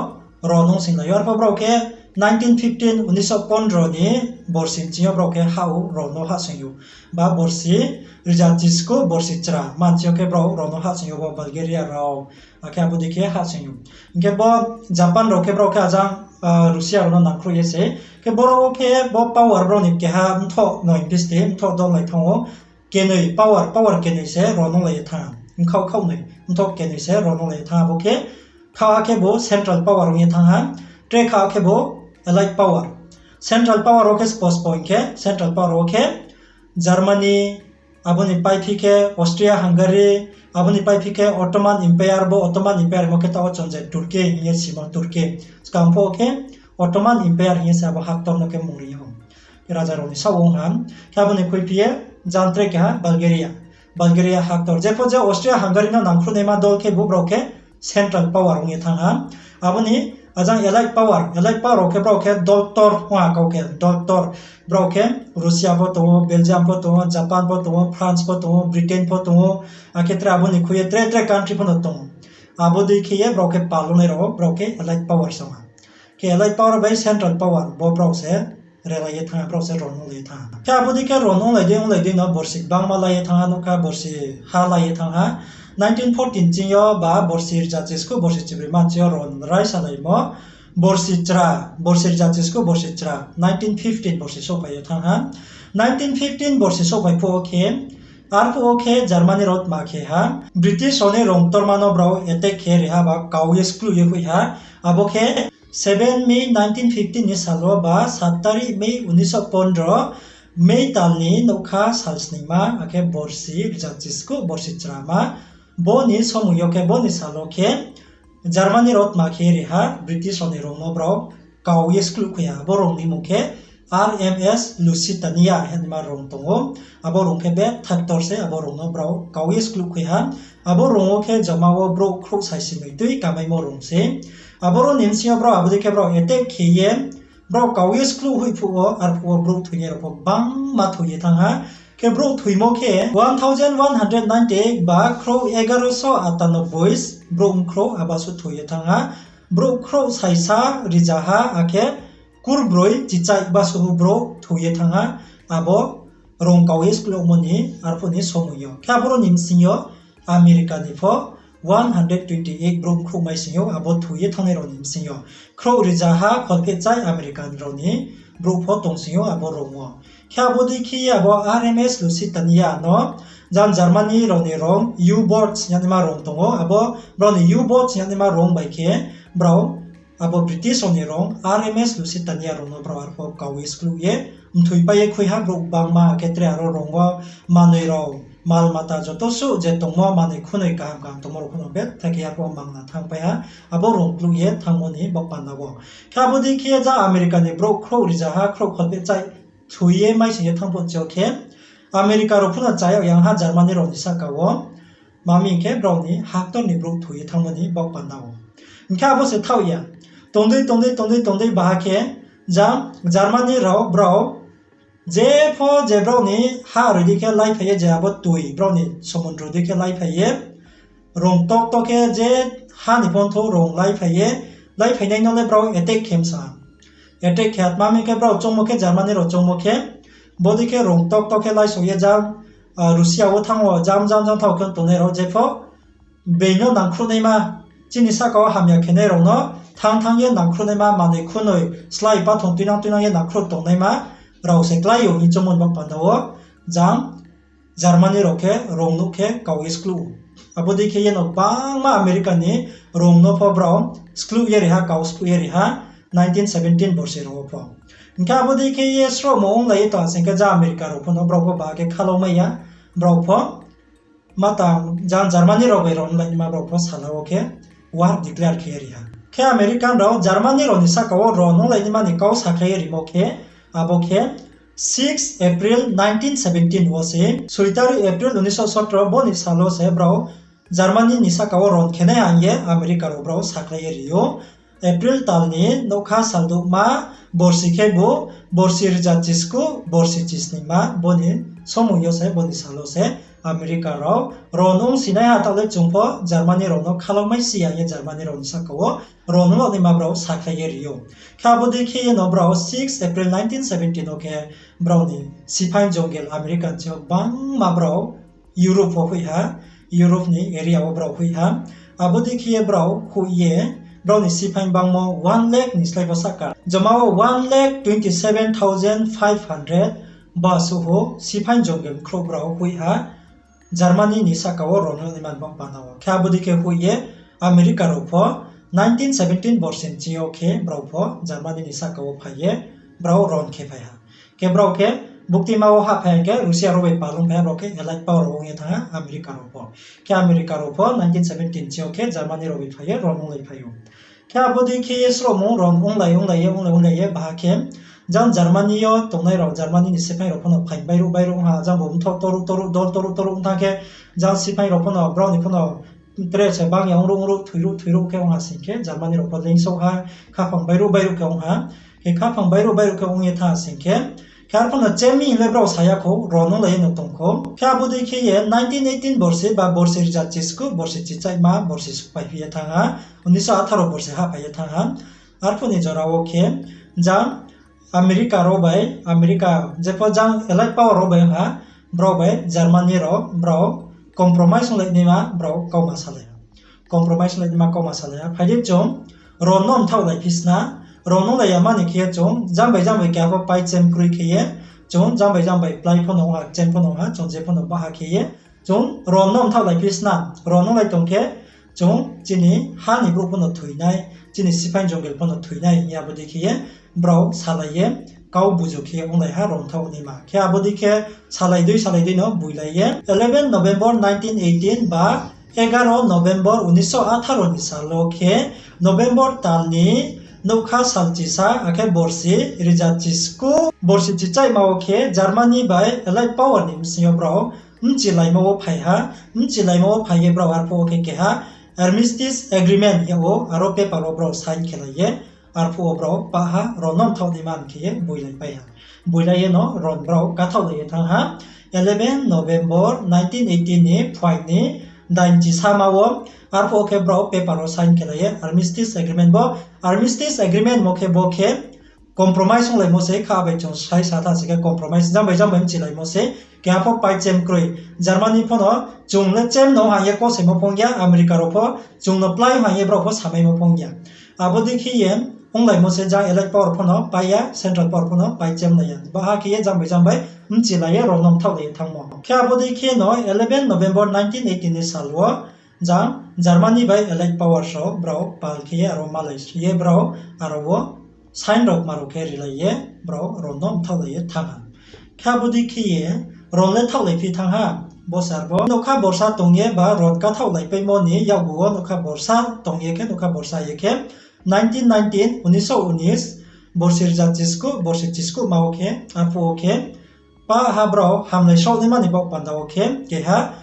ron ong singlai ou. Arpho brao khe nineteen fifteen, উনিশশো পনেরো ni borsi ni sing yo brao khe hah ou, ron no hahsoing ou. Ba borsi rza chisku borsi chra mansi yo khe brao ron no hahsoing ou bo Bulgaria rao. Akhe abo dei khe hahsoing ou. Hing khe bo Japan rao khe brao khe ajang Russia rao no nangkhruh ye se. Khe boro wo khe bo power brao ni keha mthoh no hing phi se, mthoh dol lai thanng ou. Kenoi power, power kenoi se ron nunglai ye thanng ha. Mkhaoh khaoh noi, mthoh kenoi se ron nunglai ye thanng ha bo khe. Khaoh ha khe bo Central Power ong ye thanng ha. Tre khaoh ha khe bo Allied Power. Central Power wo khe spo spo hing khe, Central Power wo khe Germany, abo ni paiphi khe Austria Hungary, abo ni paiphi khe Ottoman Empire, bo Ottoman Empire mo khe taoh wo chung je Turkey hing ye simo, Turkey. Skang pho khe Ottoman Empire hing ye se abo haktor no khe mung ri ou. Raja rao ni saoh ong ha. Khe abo ni khuiphi ye jang tre keha Bulgaria. Bulgaria haktor. Jepho je Austria Hungary no nangkhruhnaima dol khe bo brao khe Central Power ong ye thanng ha. Abo ni ajang Allied Power, Allied Power rao khe brao khe dol ktor ong ha kau khe, dol ktor. Brao khe Russia pho tong ou, Belgium pho tong ou, Japan pho tong ou, France pho tong ou, Britain pho tong ou, akhe tre abo ni khui ye tre tre country pho no tong ou. Abo dei khe ye brao khe palungnai rao, brao khe Allied Power se ong ha. Khe Allied Power bai Central Power bo brao se relai ye thanng ha, brao se ron onglai ye thanng ha. Khe abo dei khe ron onglai dei onglai dei no borsi gbangma lai ye thanng ha, nokha borsi ha lai ye thanng ha. Nineteen fourteen ching yo ba borsi rza chisku borsi chibroi mansi yo ron raisalaimo. Borsi chra, borsi rza chisku borsi chra, nineteen fifteen borsi souhphai ye thanng ha. Nineteen fifteen borsi souhphai phuh wo khe, arphuh wo khe Germany rao tma khe ha, British rao ni rong ktorma no brao attack khe ri ha ba kau ye skluh ye hoih ha. Abo khe seven May nineteen fifteen ni sal wo ba সাত তারিখ May উনিশশো পনেরো, May tal ni nougkha sal sningma, akhe borsi rza chisku borsi chrama. Bo ni somoi yo khe, bo ni sal wo khe Germany rao tma khe ri ha, British rao ni rong no brao kau ye skluh khui ha. Abo rong ni mung khe R M S Lusitania hingnaima rong tong ou. Abo rong khe betha ktor se, abo rong no brao kau ye skluh khui ha. Abo rong wo khe joma wo brouh khrouh saisi noi tui kamaimo rong se. Aboro ni bsing yo brao abo dei khe brao attack khe ye, brao kau ye skluh hoih phuh wo, arphuh wo brouh thoinai rao pho gbangma thoi ye thanng ha. Khe brouh thoimo khe one thousand one hundred ninety-eight ba khrouh এগারোশো আটানব্বই brouh bkhrouh abo suh thoi ye thanng ha. Brouh khrouh saisa rizaha akhe kurbroi chichaih ba suh brouh thoi ye thanng ha. Abo rong kau ye skluhmo ni arphuh ni somoi yo. Khe aboro ni bsing yo America ni pho one hundred twenty-eight brouh bkhrouh mai sing ou, abo thoi ye thanngnai rao ni bsing yo. Khrouh rizaha kholphehchai American rao ni brouh pho tong sing ou abo rong wo. Khe abo dei khe ye abo R M S Lusitania no jang Germany rao ni rong U-boats hingnaima rong tong ou, abo brao ni U-boats hingnaima rong bai khe brao abo British rao ni rong R M S Lusitania rao no brao arphuh kau ye skluh ye, mthoipai ye khui ha brouh gbangma, akhe tre aro rong wo manoi rao, mal mata joto suh je tongmo manoi khunoi kaham kaham tongmo rao pho no betha khe arphuh mangna thanngpai ha, abo rong kluh ye thanngmo ni bo panda wo. Khe abo dei khe ye jang America ni brouh khrouh rizaha khrouh kholphehchai thoi ye mai sing ye thanng phuh ni sing yo khe, America rao phuno chayag yang ha Germany rao ni sahka wo. Mami hing khe brao ni haktor ni brouh thoi ye thanngmo ni baoh panda wo. Hing khe abo se thaoh ya. Tongdei, tongdei, tongdei, tongdei baha khe, jang Germany rao brao jepho je brao ni ha roi dei khe laiphai ye, je abo toi brao ni somundru dei khe laiphai ye, rung tokto khe je ha ni phontho rung laiphai ye, laiphainai no le brao attack khe msa. Attack khe atma mi khe brao choungmo khe Germany rao choungmo khe, bodei khe rung tokto khe laiso ye jang, Russia wo thanng wo jang jang jang thaoh khe tongnai rao jepho being no nangkhruhnaima, chini sahka wo hamya khenai rao no thanng thanng ye nangkhruhnaima, manoi khunoi slái pathon tuinang tuinang ye nangkhruh tongnaima rao se klái ou hing choungmo ni baoh panda wo jang Germany rao khe rung nuh khe kau ye skluh ou. Abo dei khe ye no gbangma America ni rung no pho brao skluh ye ri ha, kau skluh ye ri ha, nineteen seventeen borsi rao wo pho. Hing khe abo dei khe ye srohmo onglai ye tong ha sing khe jang America rao pho no brao pho ba khe khalao mai ya, brao pho matang jang Germany rao bai rung onglai naima brao pho sala wo khe war declare khe ye ri ha. Khe American rao Germany rao ni sahka wo rung onglai naima ni kau sakhlai ye rimo khe, abo khe six April nineteen seventeen wo se, soi tarik April উনিশশো সতেরো, bo ni sal wo se brao Germany ni sahka wo rung khenai hing ye America rao brao sakhlai ye ri ou. April tal ni nougkha saldouhma borsi khebu borsi rza chisku borsi chisnima bo ni somoi yo se, bo ni sal wo se America rao rung ong sinai ha, taoh le chung pho Germany rao no khalao mai si ya hing ye Germany rao ni sahka wo rung ongnaima brao sakhlai ye ri ou. Khe abo dei khe ye no brao six April nineteen seventeen wo khe brao ni siphaing jongel America ni sing yo gbangma brao Europe wo hoih ha, Europe ni area wo brao hoih ha. Abo dei khe ye brao hoih ye, brao ni siphaing bangmo one lakh ni slái pho sahka. Joma wo one lakh twenty seven thousand five hundred ba suh ho siphaing jongel khrouh brao hoih ha, Germany ni sahka wo rung ongnaima ni baoh panda wo. Khe abo dei khe hoih ye America rao pho nineteen seventeen borsi ni sing yo khe brao pho Germany ni sahka wo phai ye brao rung khe phai ha. Khe brao khe buktima wo hahphai ha khe Russia rao bai pal ongphai ha, brao khe Allied power rao ong ye thanng ha America rao pho. Khe America rao pho nineteen seventeen sing yo khe Germany rao bai phai ye rung onglai phai ou. Khe abo dei khe ye srohmo rung onglai onglai ye, onglai onglai ye baha khe jang Germany yo tongnai rao, Germany ni siphaing rao pho no phaing bairuh bairuh ong ha, jang bo mthoh toruh toruh, dol toruh toruh ong thanng khe, jang siphaing rao pho no, brao ni pho no tre se bang ya ongruh ongruh, thoiruh thoiruh khe ong ha sing khe, Germany rao pho leingsouh ha, khaphang bairuh bairuh khe ong ha. Khe khaphang bairuh bairuh khe ong ye thanng ha sing khe, khe arphuh no chemi hing le brao sa ya khou, rung onglai ye no tong khou. Khe abo dei khe ye nineteen eighteen borsi ba borsi rza chisku borsi chichaihma borsi sukpai phi ye thanng ha, উনিশশো আঠারো borsi hahphai ye thanng ha. Arphuh ni jora wo khe jang America rao bai, America jepho jang Allied power rao bai ong ha, brao bai Germany rao brao compromise onglai naima brao kauma salai ha. Compromise onglai naima kauma salai ha. Phai di chung rung no mthaohlai phi sna, rung onglai ya mani khe ye chung jang bai jang bai keha pho pai chem kroi khe ye, chung jang bai jang bai plái pho no ong ha, chem pho no ong ha, chung jepho no baha khe ye, chung rung no mthaohlai phi sna, rung onglai tong khe, chung chini ha ni brouh pho no thoi nai, chini siphaing jongel pho no thoi nai hing ye abo dei khe ye brao salai ye kau buju khe ye onglai ha rung thaoh naima. Khe abo dei khe salai dei salai dei no boilai ye eleven November nineteen eighteen ba এগারো November উনিশশো আঠারো ni sal wo khe November tal ni nougkha sal chisa akhe borsi rza chisku borsi chichaihma wo khe Germany bai Allied power ni bsing yo brao bchilaimo wo phai ha, bchilaimo wo phai ye brao arphuh wo khe keha Armistice Agreement hing yag ou, aro paper wo brao sign khelai ye, arphuh wo brao pah ha, rung no mthaoh naima khe ye boilaipai ha. Boilai ye no rung brao kathaohlai ye thanng ha. Eleven November nineteen eighteen ni phuaing ni dain chisama wo, arphuh wo khe brao paper wo sign khelai ye Armistice Agreement bo, Armistice Agreement mo khe bo khe compromise onglaimo se, kha bai chung sai sa tha se khe compromise, jang bai jang bai bchilaimo se, keha pho pai chem kroi. Germany pho no chung le chem no hang ye kosaimo phong ya, America rao pho chung no plái hang ye brao pho samaimo phong ya. Abo dei khe ye onglaimo se, jang Allied power pho no pai ya, Central power pho no pai chem lai ya. Baha khe ye jang bai jang bai bchilai ye rung no mthaohlai ye thanngmo. Khe abo dei khe no eleven November nineteen eighteen ni sal wo jang Germany bai Allied powers rao brao pal khe ye aro malai sri ye brao aro wo sign rao kma rao khe rilai ye brao rung no mthaohlai ye thanng ha. Khe abo dei khe ye rung le thaohlai phi thanng ha. Bo sar bo nougkha borsa tong ye ba rung kathaohlaipaimo ni yakgu wo nougkha borsa tong ye khe, nougkha borsa ye khe nineteen nineteen, উনিশশো উনিশ, borsi rza chiskuh, borsi chiskuhma wo khe, arphuh wo khe Pah ha brao hamlai saoh naima ni baoh panda wo khe keha,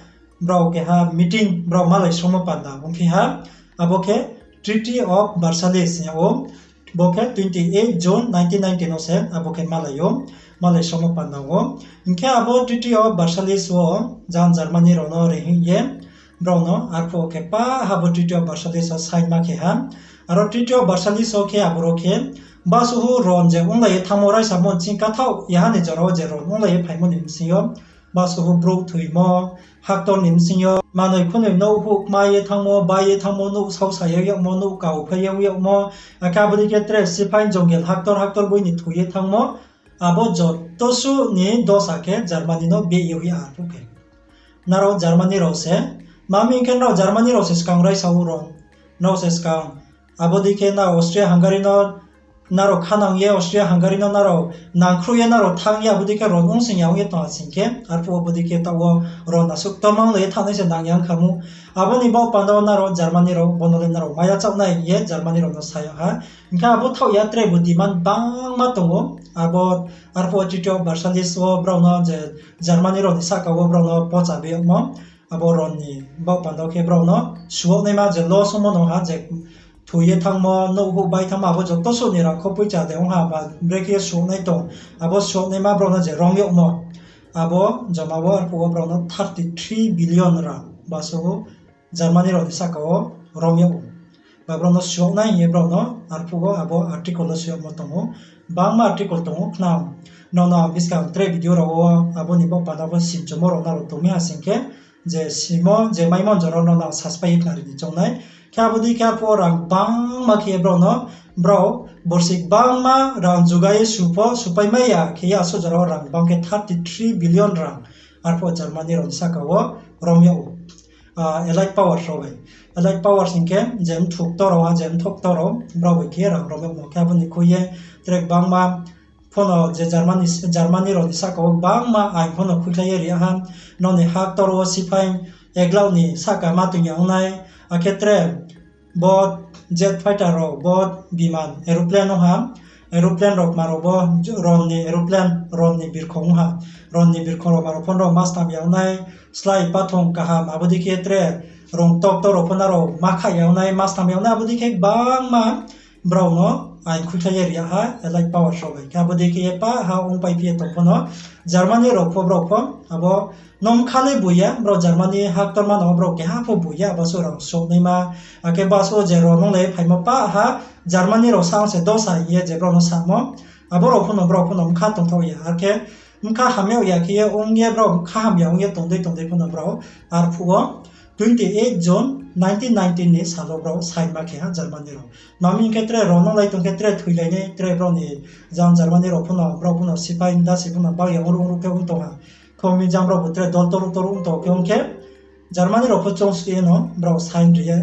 brao keha meeting brao malai sromo panda ongphi ha, abo khe Treaty of Versailles hing yag ou. Bo khe twenty eight June nineteen nineteen no se abo khe malai ou, malai sromo panda ou. Hing khe abo Treaty of Versailles wo jang Germany rao no reing ye brao no arphuh wo khe pah ha bo Treaty of Versailles wo sign ma khe ha. Aro Treaty of Versailles wo khe aboro khe basuhu ron je onglai ye thanngmo raisamo nching kathaoh yaha ni jora wo je ron onglai ye phaimo ni bsing yo basuhu brouh thoimo, haktor ni bsing yo manoi khunoi nouh huh kma ye thanngmo, bai ye thanngmo, nouh saosa ye yagmo, nouh kauphai ye yagmo, akhe abo dei khe tre siphai jongel haktor haktor boi ni thoi ye thanngmo, abo joto suh ni dosa khe Germany no beh ye hoih ya arphuh khe. Nrao Germany rao se, ma mi hing khe nrao Germany rao se skang raisa ou ron, nrao se skang, abo dei khe nrao Austria Hungary no nrao khanang ye, Austria Hungary no nrao nangkhruh ye nrao thanng ye, abo dei khe ron ongsing ya ong ye tong ha sing khe, arphuh abo dei khe taoh wo ron asuh ktorma onglai ye thanngnai se nang ya ong kha mu. Abo ni baoh panda wo nrao Germany rao, bo no le nrao maya chaoh nai hing ye Germany rao no sa yag ha. Hing khe abo thaoh ya tre bo demand bangma tong ou. Abo arphuh wo Treaty of Versailles wo brao no je Germany rao ni sahka wo brao no pocha be yagmo, abo ron ni baoh panda wo khe brao no suoh naima je loss ongmo no ha je thoi ye thanngmo, nouh huh bai thanngmo, abo joto suh ni rang kho poicha de ong ha ba brekhe ye suoh nai tong, abo suoh naima brao no je rom yagmo, abo joma wo arphuh wo brao no thirty three billion rang basuhu Germany rao ni sahka wo rom yag ou. Ba brao no suoh nai hing ye brao no arphuh wo abo article no soi yagmo tong ou. Bangma article tong ou khna. Nrao no ang buskang tre video rao wo abo ni baoh panda wo simchomo rao nrao tong mi ha sing khe, je simo je maimo jora nrao no ang saspai ye khnari ni choung nai. Khe abo dei khe arphuh wo rang bangma khe ye brao no, brao borsi bangma rang juga ye su pho supai mai ya khe ye asuh jora wo rang bang khe thirty three billion rang arphuh Germany rao ni sahka wo rom yag ou. Allied powers rao bai. Allied powers hing khe je mthu ktor rao, je mthoh ktor rao, brao bai khe rang rom yagmo khe abo ni khui ye tre bangma pho no je Germany, Germany rao ni sahka wo bangma ain pho no khuikhlai ye ri ha. Nrao ni ha ktor wo siphai eglao ni sahka ma toing ya ong nai, akhe tre bo jet fighter rao, bo biman, aeroplane ong ha, aeroplane rao kma rao bo ron ni aeroplane, ron ni birkhong ong ha, ron ni birkhong rao ma rao pho nrao ma snam ya ong nai, slái pathong kaham, abo dei khe tre rong tok tok rao pho nrao ma kha ya ong nai, ma snam ya ong nai, abo dei khe bangma brao no ain khuikhlai ye ri ha, allied powers rao bai. Khe abo dei khe ye pah ha ongpai phi ye tong pho no, Germany rao pho brao pho, abo no bkha le boi ya, brao Germany ha ktorma no brao keha pho boi ya, abo suh rang suoh naima, akhe basuh je ron onglai phaimo pah ha, Germany rao sa ong se dosa hing ye je brao no samo, abo rao pho no brao pho no bkha tongthaoh ya, akhe bkha hamya ya khe ye ong ye brao bkha hamya ong ye tong dei tong dei pho no brao arphuh wo twenty eight June nineteen nineteen ni sal wo brao sign ma khe ha Germany rao. Ma mi hing khe tre ron onglai tong khe tre thoilai nai, tre brao ni jang Germany rao pho no, brao pho no siphai dasi pho no bak ya ongruh ongruh khe ong tong ha. Khe ong mi jang brao bo tre dol toruh toruh ong tong khe ong khe Germany rao pho choung si ye no brao sign ri ye,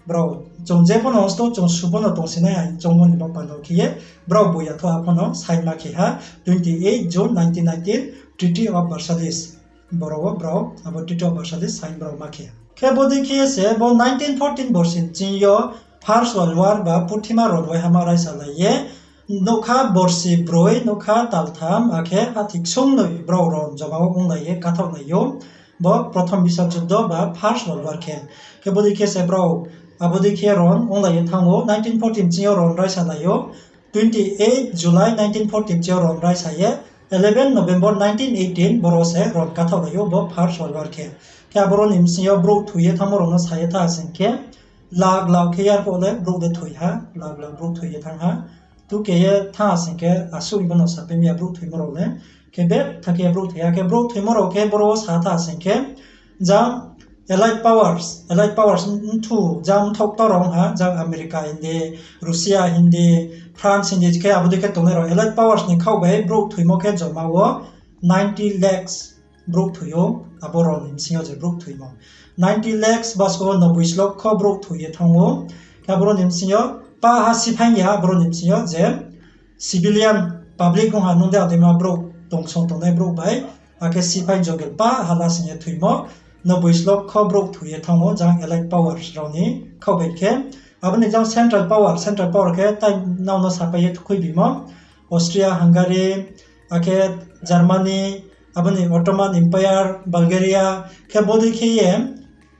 brao chung je pho no ongsi tong, chung su pho no tongsi nai hing choungmo ni baoh panda wo khe ye, brao boi ya tho a pho no sign ma khe ha, twenty eight June nineteen nineteen, Treaty of Versailles. Boro wo brao abo Treaty of Versailles sign brao ma khe ha. Khe bo dei khe ye se bo nineteen fourteen borsi ni ching yo First World War ba purthima ron waiha ma raisa lai ye, nougkha borsi broi, nougkha taltham, akhe hathi ksung noi brao ron joma wo onglai ye kathaoh lai ou. Bo Prothom Biswab Juddho ba First World War khe. Khe bo dei khe se brao, abo dei khe ron onglai ye thanng ou, nineteen fourteen ching yo ron raisa lai ou. Twenty eight July nineteen fourteen ching yo ron raisa ye, eleven November nineteen eighteen boro se ron kathaoh lai ou bo First World War khe. Khe aboro ni bsing yo brouh thoi ye thanngmo rao no sa ye tha sing khe, lak lak khe yarphuh le brouh le thoi ha, lak lak brouh thoi ye thanng ha. Tu khe ye thanng ha sing khe, asuh ni bo no sapai mi ya brouh thoimo rao le. Khe betha khe brouh thoi ha, khe brouh thoimo rao khe boro wo sa tha sing khe, jang Allied Powers, Allied Powers mthu, jang mthoh ktor rao ong ha, jang America hing di, Russia hing di, France hing di, khe abo dei khe tongnai rao Allied Powers ni khaoh bai brouh thoimo khe joma wo ninety lakhs brouh thoi ou, abo rao ni bsing yo je brouh thoimo. Ninety lakhs ba so noboi slokho brouh thoi ye thanng ou. Khe aboro ni bsing yo pah ha siphai ya, aboro ni bsing yo je civilian public ong ha, nung de adaima brouh tongsong tongnai brouh bai, akhe siphai jongel pah ha lasing ye thoimo, noboi slokho brouh thoi ye thanng ou, jang Allied Powers rao ni khaoh bai khe. Abo ni jang Central Power, Central Power khe tai nrao no sapai ye khuibimo, Austria, Hungary, akhe Germany, abo ni Ottoman Empire, Bulgaria, khe bodei khe ye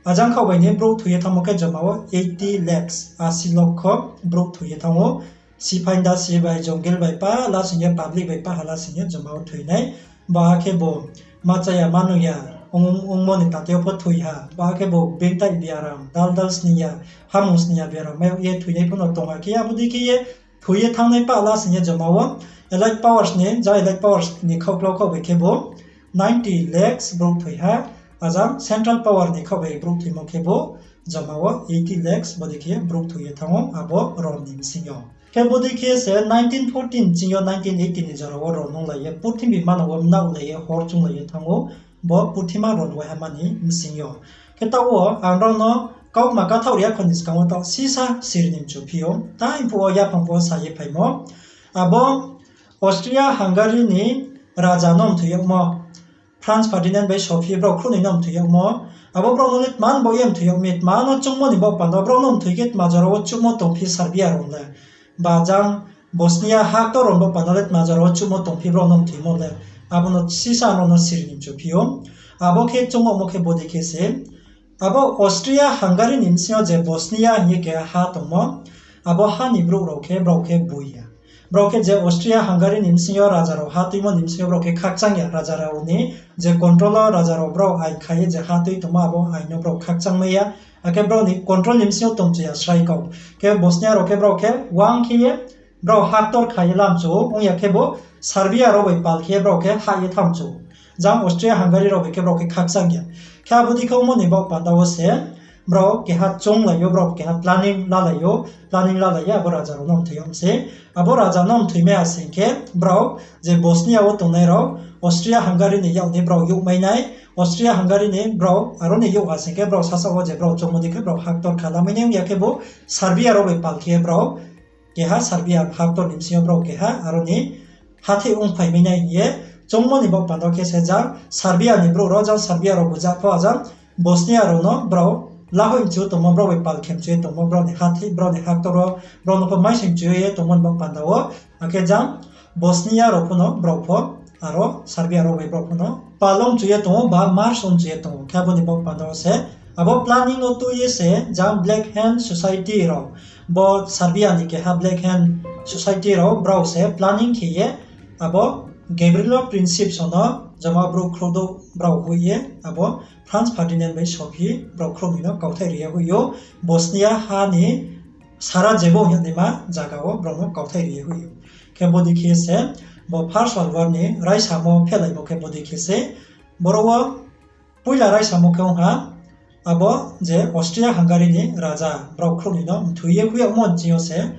ajang khaoh bai ni brouh thoi ye thanngmo khe joma wo eighty lakhs, asi lokho brouh thoi ye thanng ou. Siphai dasi bai, jongil bai pha lasing ye, public bai pha ha lasing ye joma wo thoi nai. Ba khebu ma chaya ma nung ya ong, ongmo ni tate wo pho thoi ha. Ba khebu bengtai biaram, dal dal sning ya, hamung sning ya biaram mai ye thoi nai pho no tong ha khe, abo dei khe ye thoi ye thanngnai pha lasing ye joma wo Allied Powers ni, ja Allied Powers ni khaohklau khaoh bai khebu ninety lakhs brouh thoi ha, ajang Central Power ni khaoh bai brouh thoimo khebu joma wo eighty lakhs bodei khe brouh thoi ye thanng ou abo ron ni bsing yo. Khe bodei khe se nineteen fourteen ching yo nineteen eighteen ni jora wo ron nunglai ye purthimbi manang wo mnaohlai ye hor chunglai ye thanng ou, bo purthima ron waiha ma ni bsing yo. Khe taoh wo ang nrao no kaukma kathaoh ri ya kho ni skang wo taoh sisa siri ni mchu phi ou, tai phuh wo yaphang phuh wo sa ye phaimo. Abo Austria-Hungary ni raja no mthoi yagmo, Franz Ferdinand bai Sophie brao khrouhnoi no mthoi yagmo, abo brao no le tma ni baoh ye mthoi yag mi, tma no choungmo ni baoh panda brao no mthoi khe tma jora wo chuhmo tongphi Serbia rao le. Ba jang Bosnia haktor rao ni baoh panda le tma jora wo chuhmo tongphi brao no mthoimo le. Abo no sisa nrao no siri ni mchu phi ou. Abo khe choung yagmo khe bodei khe se, abo Austria-Hungary ni bsing yo je Bosnia hing ye keha ha tongmo, abo ha ni brouh rao khe brao khe boi ya. Brao khe je Austria-Hungary ni bsing yo raja rao ha tuimo ni bsing yo brao khe khakchang ya, raja rao ni je control wo raja rao brao ain kha ye je ha tui tongmo abo ain no brao khakchang mai ya, akhe brao ni control ni bsing yo tongchu ya srai kau. Khe Bosnia rao khe brao khe wang khe ye brao haktor kha ye lamchu ou, ong ya khebu Serbia rao bai pal khe ye brao khe hah ye thanngchu ou. Jang Austria-Hungary rao bai khe brao khe khakchang ya. Khe abo dei khe ongmo ni baoh panda wo se brao keha chounglai ou, brao keha planning lalai ou, planning lalai ye abo raja rao no mthoi yag mi se. Abo raja no mthoi mai ha sing khe brao je Bosnia wo tongnai rao Austria-Hungary ni yak ni brao youhmai nai, Austria-Hungary ni brao aro ni youh ha sing khe brao sasaoh wo je brao choungmo dei khe brao haktor kha lamai nai, ong ya khebu Serbia rao bai pal khe ye brao keha Serbia haktor ni bsing yo brao keha aro ni hathái ongphai mai nai hing ye choungmo ni baoh panda wo khe se jang Serbia ni brouh rao, jang Serbia rao buja pho ajang Bosnia rao no brao lahoih mchu tongmo, brao bai pal khe mchu ye tongmo, brao ni hathái, brao ni haktor wo brao no pho maisoing mchu ye tongmo ni baoh panda wo, akhe jang Bosnia rao pho no brao pho aro Serbia rao bai brao pho no pal ong mchu ye tong ou ba mars ong mchu ye tong ou. Khe abo ni baoh panda wo se abo planning no tui ye se jang Black Hand Society rao, bo Serbia ni keha Black Hand Society rao brao se planning khe ye abo Gavrilo Princip song no joma brouh khrouhdouh brao hoih ye abo Franz Ferdinand bai Sophie brao khrouhnoi no kauthai ri ye hoih ou, Bosnia ha ni Sarajevo hing yagnaima zaga wo brao no kauthai ri ye hoih ou. Khe bodei khe se bo First World War ni raisamo phehlaimo khe bodei khe se, boro wo poila raisamo khe ong ha, abo je Austria-Hungary ni raja brao khrouhnoi no mthoi ye hoih yagmo ni ching yo se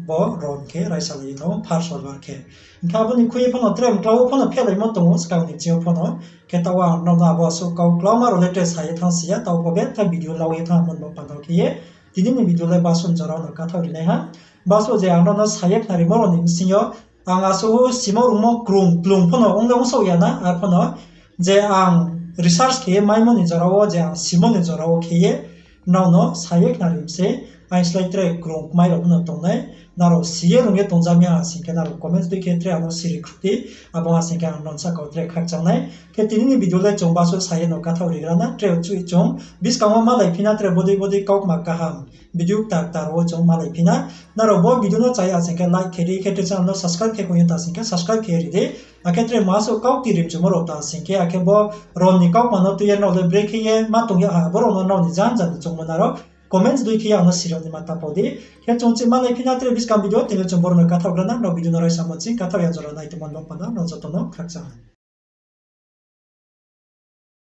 bo ron khe raisalai ye tong ou First World War khe. Hing khe abo ni khui ye pho no tre mklau wo pho no phehlaimo tong ou skang ni ching yo pho no. Khe taoh wo ang nrao no abo asuh kau klauma rao le tre sa ye thanngsi ya, taoh pho betha video lau ye thanng amo ni baoh panda wo khe ye tini ni video le basun jora no kathaoh ri nai ha. Basu je ang nrao no sa ye khnarimo rao ni bsing yo ang asuh simo rungmo krung kplung pho no ong le ongsaoh ya na, arphuh no je ang research khe ye maimo ni jora wo, je ang simo ni jora wo khe ye nrao no sa ye khnari mi se, ang slái tre krung kmai rao pho no tongnai, nrao si ye rung ye tongja mi ha sing khe nrao comments dei khe tre ang no siri khruh di, abo ha sing khe ang nrao sahka wo tre khakchang nai. Khe tini ni video le chung basu sa ye no kathaoh rigra na, tre chuih chung buskang wo malai phi na tre bodei bodei kaukma kaham video ktar ktar wo chung malai phi na. Nrao bo video no chaya sing khe like khe di, khe tre channel no subscribe khe kong ye ta sing khe subscribe khe ri di. Akhe tre masu kau kti rimchumo rao ta sing khe, akhe bo ron ni kaukma no tui ye nrao le brekhe ye ma tong yag ha, abo rao no nrao ni jan jan ni choungmo nrao comments dei khe ye ang no siri yag naima ta pau di. Khe chung chih malai phi na tre buskang video, tini chung boro no kathaohgra na, nrao video no raisamo ching kathaoh ya jora nai tongmo ni baoh panda nrao joto no khakchang ha.